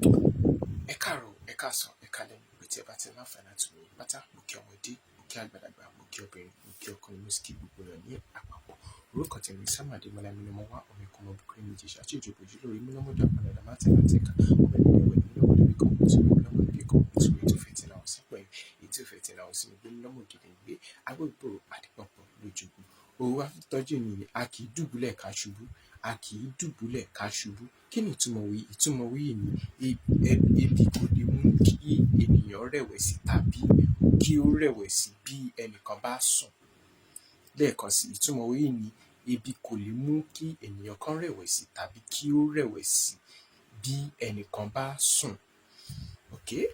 Ẹ káàárọ̀, ẹ káàsán, ẹ káalẹ́ níbi tí ẹ bá ti ń láǹfààní àti wò mí pátá. Mo kí ọmọdé, mo kí àgbàlagbà, mo kí obìnrin, mo kí ọkùnrin, mo sì kí gbogbo èèyàn ní àpapọ̀. Orúkọ tèmi ni Samuel Adémọ́lá, èmi ni mo wá ọmọ ẹ̀kọ́ ọmọ búkúrú méjì ṣáájú ìjọba ojú lórí mílọ́mọdé àpànàdà máa tẹ̀lé àtẹ̀ká ọmọ ẹ̀mí ẹ̀wẹ̀ ní mílọ́mọdé bí kan tí mílọ́mọdé bí kan tí tó fẹ́ tí náà sí pẹ̀lú èyí tí ó fẹ́ tí náà sí ní gbé mílọ́mọdé ní gbé agbóìgbòrò àdìpọ̀pọ̀ lójúgun. Òwe afitọ́jú ni a kì í dùbúlẹ̀ ká ṣubú, a kì í dùbúlẹ̀ ká ṣubú. Kí ni ìtumọ̀ òwe yìí? Ìtumọ̀ òwe yìí ni ebi kò lè mú kí ènìyàn rẹ̀wẹ̀sì tàbí kí ó rẹ̀wẹ̀sì bí ẹnìkan bá sùn. Lẹ́ẹ̀kan sí, ìtumọ̀ òwe yìí ni ebi kò lè mú kí ènìyàn kan rẹ̀wẹ̀sì tàbí kí ó rẹ̀wẹ̀sì bí ẹnìkan bá sùn. Okay,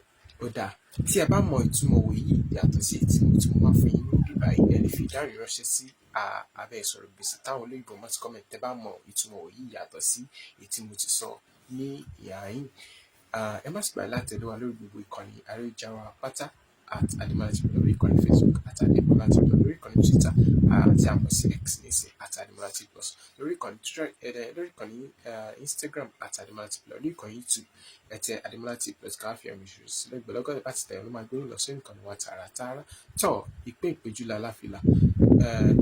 ó dáa. Tí ẹ bá mọ ìtumọ̀ òwe yìí yàtọ̀ sí èyí tí mo ti mú wá fún yín níbí báyìí, ẹ lè fi ìdáhùn ránṣẹ́ sí abẹ́ ìsọ̀rọ̀ gbèsè táwọn olóyìnbo mọ̀ sí comment. Tẹ́ bá mọ ìtumọ̀ òwe yìí yàtọ̀ sí èyí tí mo ti sọ ní ìhàyín. Ẹ má sì gbàgbé láti tẹ̀lé wa lórí gbogbo ìkànnì ayélujára pátá: @AdemolaTV lórí ìkànnì Facebook, @AdemolaTV lórí ìkànnì Twitter tí a mọ̀ sí X nísìn, @AdemolaTV plus lórí ìkànnì Twitter, lórí ìkànnì Instagram, @AdemolaTV, lórí ìkànnì YouTube, ẹ tẹ Ademola TV plus ká fi àmì ìṣòro sílẹ̀ gbẹ̀lọ́gọ́ bá ti tẹ̀ ọ́ ló máa gbé yín lọ sí ìkànnì wa tààràtààrà. Tọ́ ìpín ìpéjú la láfìlà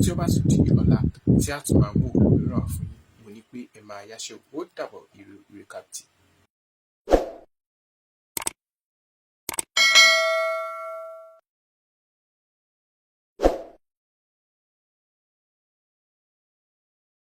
tí ó bá tún di ọ̀la tí a tún máa mú òmíràn wá fún yín, mo ní pé ẹ máa yáṣẹ́, ó dàbọ̀, ire ire kàbìtì.